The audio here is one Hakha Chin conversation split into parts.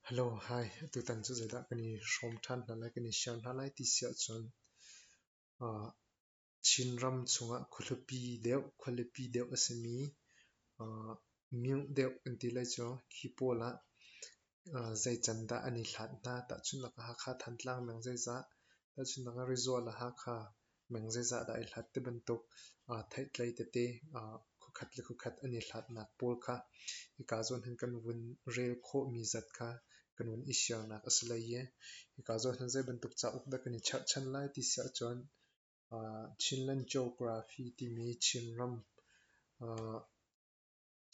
Hello, hi. Tutan cu zeidah kan i hrawm ṭhan hna lai, kan i share hna lai ti si ahcun Chinram chungah khualipi deuh a simi myo deuh kan ti lai cu khi pawl ah zei can dah an i hlat hna. Tahchunhnak ah Hakha Thantlang meng zeizah, tahchunhnak ah Rizal le Hakha meng zeizah dah ai hlat ti bantuk theihtlei tete khuakhat le khuakhat an i hlatnak pawl kha hika zawn hin kan vun rel khawhmi zat kha kan vun i siarnak a si lai i hika zawn hin zei bantuk cauk dah kan i cherhchan lai ti si ahcun Chinland Geography timi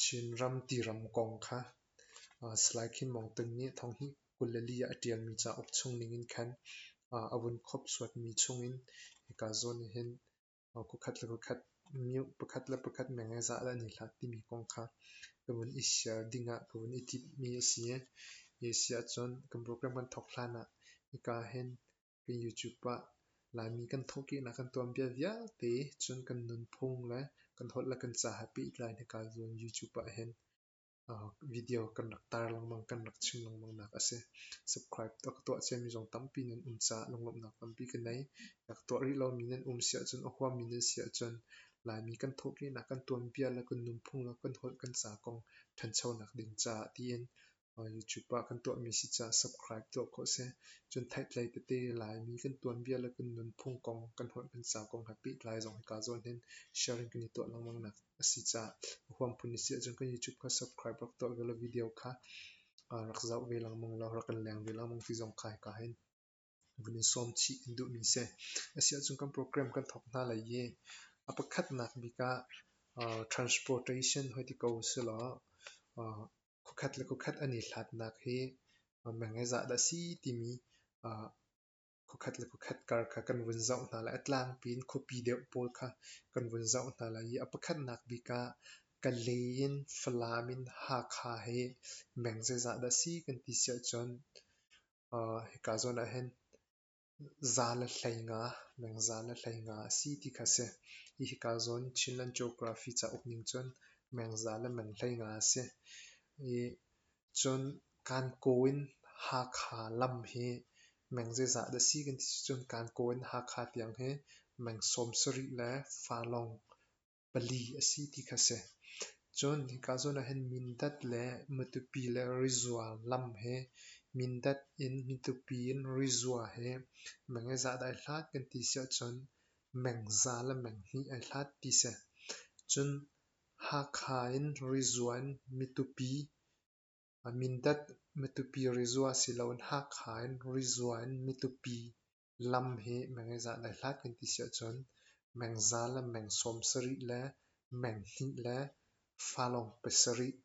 Chinram tiram kong kha Salai Khin Maung Tung nih thonghnih 24 ah a ṭialmi cauk chung ningin khan a vun khopsuatmi chungin hika zawn ah hin khuakhat le khuakhat myo pakhat le pakhat meng i zah dah an i hlat timi kong kha ka vun i share dingah ka vun i timhmi a si. Hi si ahcun kan program kan thawk hlan ah hika hin kan YouTube ah Laimi kan thawhkehnak kan tuanbia vialte cun kan nunphung le kan holh le kan ca he pehtlai in hika zawn YouTube ah hin video kan rak tar lengmang, kan rak chim lengmang nak a si. Subscribe ka tuah ciami zong tampi nan um caah lunglawmhnak tampi ka nei. Rak tuah rih lomi nan um si ahcun, a huammi nan si ahcun Laimi kan thawhkehnak, kan tuanbia le kan nunphung le kan holh kan ca kong ṭhanchonak ding caah tiin YouTube ah kan tuahmi si caah subscribe tuah khawh a si. Cun theihtlei tete Laimi kan tuanbia le kan nunphung kong, kan holh kan ca kong he pehtlai zong hika zawn hin sharing kan i tuah lengmang nak a si caah a huam phun na si ahcun kan YouTube kha subscribe rak tuah ve law video kha rak zoh ve lengmang law rak kan leng ve lengmang ti zong kha hika hin vun in sawm chih kan duhmi si. A si ahcun kan program kan thawk hna lai i a pakhatnak bik ah transportation hoi ti ko silaw khuakhat le khuakhat an i hlatnak hi meng i zah dah si timi khuakhat le khuakhat kar kha kan vun zoh hna lai. A tlangpi in khuapi deuh pawl kha kan vun zoh hna lai i a pakhatnak bik ah Kalay in Falam in Hakha hi meng zeizah dah si kan ti si ahcun hika zawn ah hin za le 15, meng za le 15 a si ti kha a si. Hi hika zawn Chinland Geography cauk ning cun meng za le meng 15 a si. I cun Kankaw in Hakha lam hi meng zeizah dah si kan ti cun Kankaw in Hakha tiang hi meng 70 le falong pali a si ti kha a si. Cun hika zawn ah hin Mindat le Matupi le Rizua lam hi Mindat in Matupi in Rizua hi meng zeizah dah ai hlat kan ti si ahcun meng za le meng hnih ai hlat ti si. Cun Hakha in Rizua in Matupi Mindat Matupi Rizua si loin Hakha in Rizua in Matupi lam hi meng zeizah dah ai hlat kan ti si ahcun meng za le meng 70 le meng hnih le falong pasarih,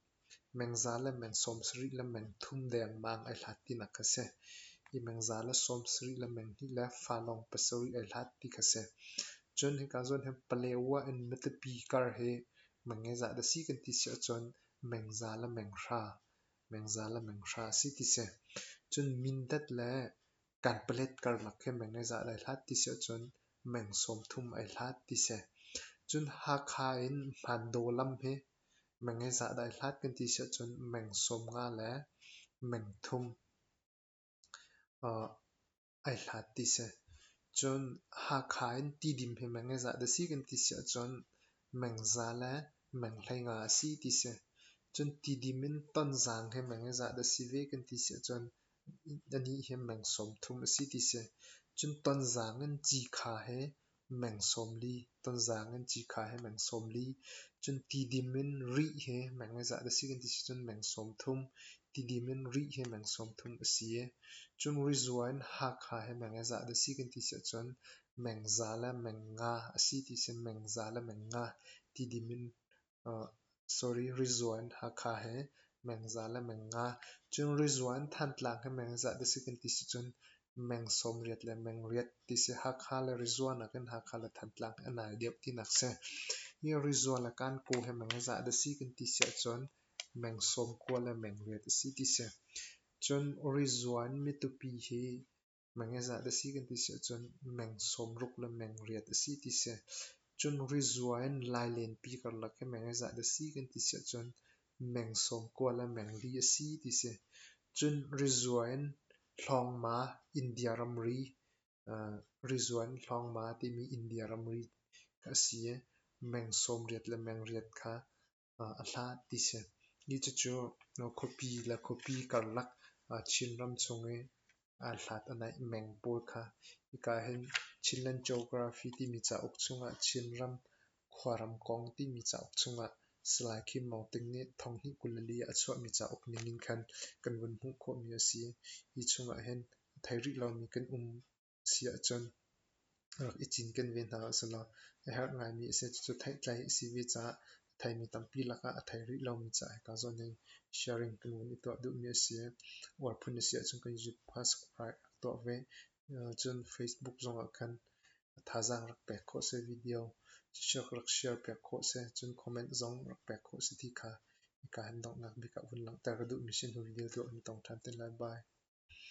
meng za le meng 70 le meng thum dengmang ai hlat tinak kha si. Hi meng za le 70 le meng hnih le falong pasarih ai hlat ti kha si. Cun hika zawn hin Palewa in Matupi kar hi meng zeizah dah si kan ti si ahcun meng za le meng hra, meng za le meng hra a si ti si. Cun Mindat le Kanpalet karlak hi meng zeizah dah ai hlat ti si ahcun meng 30 ai hlat ti si. Cun Hakha in Hmandaw lam hi meng zeizah dah ai hlat kan ti si ahcun meng 50 le meng thum ai hlat ti si. Cun Hakha in Tidim hi meng zeizah dah si kan ti si ahcun meng za le meng 15 a si ti si. Cun Tidim in Tonzang hi meng zeizah dah si ve kan ti si ahcun anih hi meng 30 a si ti si. Cun Tonzang in Cikha hi meng 40, Tonzang in Cikha hi meng 40. Cun Tidim in Rih hi meng zeizah dah si kan ti si cun meng 30, Tidim in Rih hi meng 30 a si. Cun Rizua in Hakha hi meng zeizah dah si kan ti si ahcun meng za le meng nga a si ti si. Meng za le meng nga Tidim in sorry Rizua in Hakha hi meng za le meng nga. Cun Rizua in Thantlang hi meng zeizah dah si kan ti si cun meng 80 le meng riat ti si. Hakha le Rizua nakin Hakha le Thantlang hi a nai deuh tinak si. Hi Rizua le Kankaw hi meng zeizah dah si kan ti si ahcun meng 90 le meng riat a si ti si. Cun Rizua in Matupi hi meng zeizah dah si kan ti si ahcun meng 60 le meng riat a si ti si. Cun Rizua in Lailenpi karlak hi meng zeizah dah si kan ti si ahcun meng 90 le meng li a si ti si. Cun Rizua in Hlawngma India ramri Rizua in Hlawngma timi India ramri kha a si i meng 80 le meng 8 kha a hlat ti si. Hi cucu khuapi le khuapi karlak Chinram chung i aa hlat a naih meng pawl kha hika hin Chinland Geography timi cauk chungah Chinram khuaram kong timi cauk chungah Salai Khin Maung Ting nih 2024 ah a chuahmi cauk ning in khan kan vun hmuh khawhmi a si. Hi chungah hin a thei rih lomi kan um si ahcun rak i cinken ve hna usih law a herh ngaimi a si. Cucu theihtlei a si ve caah a theimi tampi lakah a thei rih lomi caah hika zawn hin sharing kan vun i tuah duhmi a si. Uar phun a si ahcun kan YouTube kha subscribe rak tuah ve. Cun Facebook zongah khan thazaang rak pek khawh si video rak share piak khawh si cun comment zong rak pek khawh si ti kha hika hin donghnak bik ah vun langhter ka duhmi si. Hnu video tu ah kan i tong ṭhan te lai. Bye.